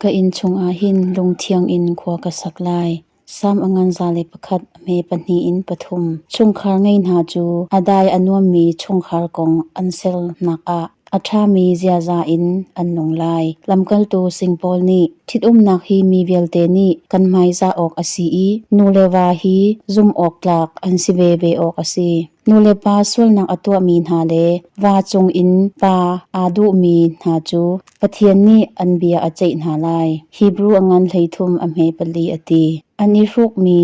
Ka inn chungah hin lungthiang in khua ka sak lai. Sam a ngan 101, a hme pahnih in pathum. Chungkhar ngei hna cu a dai a nuammi chungkhar kong an sernak ah a ṭhami ziaza in an nung lai. Lamkaltu sing pawl nih ṭhitumnak hi mi vialte nih kan hmaizah awk a si i nu le va hi zumh awk tlak an si veve awk a si. Nulepa sualnak a tuahmi hna le va cung in pa aa duhmi hna cu Pathian nih an bia a ceih hna lai. Hebru a ngan 33 a hme pali a ti. An i hrukmi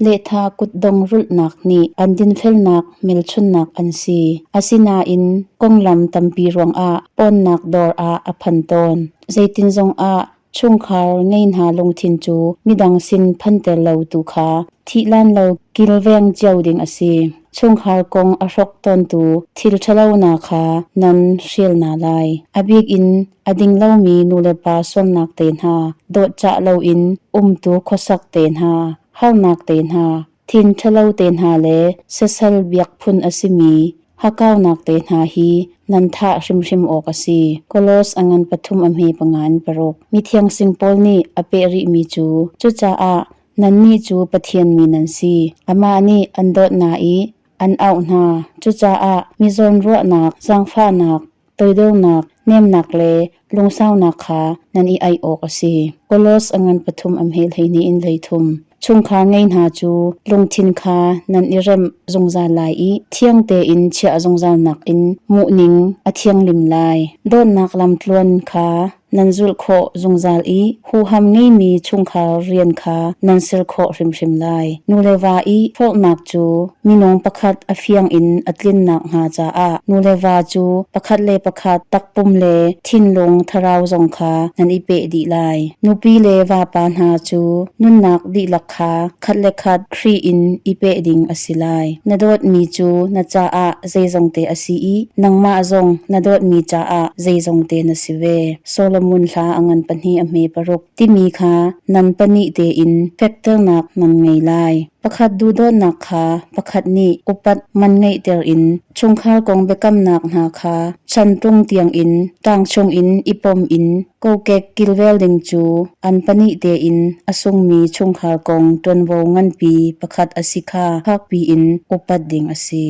lehtha kutdong rulhnak nih an dinfelnak hmelchunhnak an si. Asinain konglam tampi ruangah pawnnak dawr ah a phan tawn. Zeitin zongah chungkhar ngei hna lungthin cu midang sin phanter lo tu kha thih lan lo kilveng cio ding a si. Chungkhar kong a hrok tawntu thil ṭhalo hna kha nan hrial hna lai. A bik in a ding lomi nulepa sualnak te hna, dawtcah loin umtu khuasak te hna, harnak te hna, thin ṭhalo te hna le siasal biak phun a simi hakkaunak te hna hi nan thah hrimhrim awk a si. Kolos a ngan pathum a hme panga in paruk. Mithiang sing Paul nih a peh rihmi cu, cucaah nannih cu Pathian mi nan si. Amah nih an dawt hna i an auh hna. Cucaah mi zawnruahnak, zaangfahnak, toidornak, nemnak le lungsaunak kha nan i aih awk a si. Kolos a ngan pathum a hme 12 in 33. Chungkhar ngei hna cu lungthin kha nan i remh zungzal lai i thiang tein chiah zungzalnak in muhning a thianghlim lai. Dawtnak lamtluan kha nan zulh khawh zungzal i huham ngeimi chungkhar rian kha nan ser khawh hrimhrim lai. Nu le va i forhnak cu minung pakhat a fiang in a tlin nakhnga caah nu le va cu pakhat le pakhat takpum le thinlung thlarau zong kha nan i peh dih lai. Nupi le vapa hna cu nunnak dihlak kha khat le khat Khrih in i peh ding a si lai. Na dawtmi cu na caah zeizongte a si i nangmah zong na dawtmi caah zeizongte na si ve. Solomon hla a ngan pahnih a hme paruk timi kha nan pahnih tein fekternak nan ngei lai. Pakhat duhdawtnak kha pakhat nih upat man ngeihter in chungkhar kong biakamnak hna kha chantlung tiangin ṭang chungin i pom in kokek kilvel ding cu an pahnih tein a sungmi chungkhar kong ṭuanvo nganpi pakhat a si kha fakpi in upat ding a si.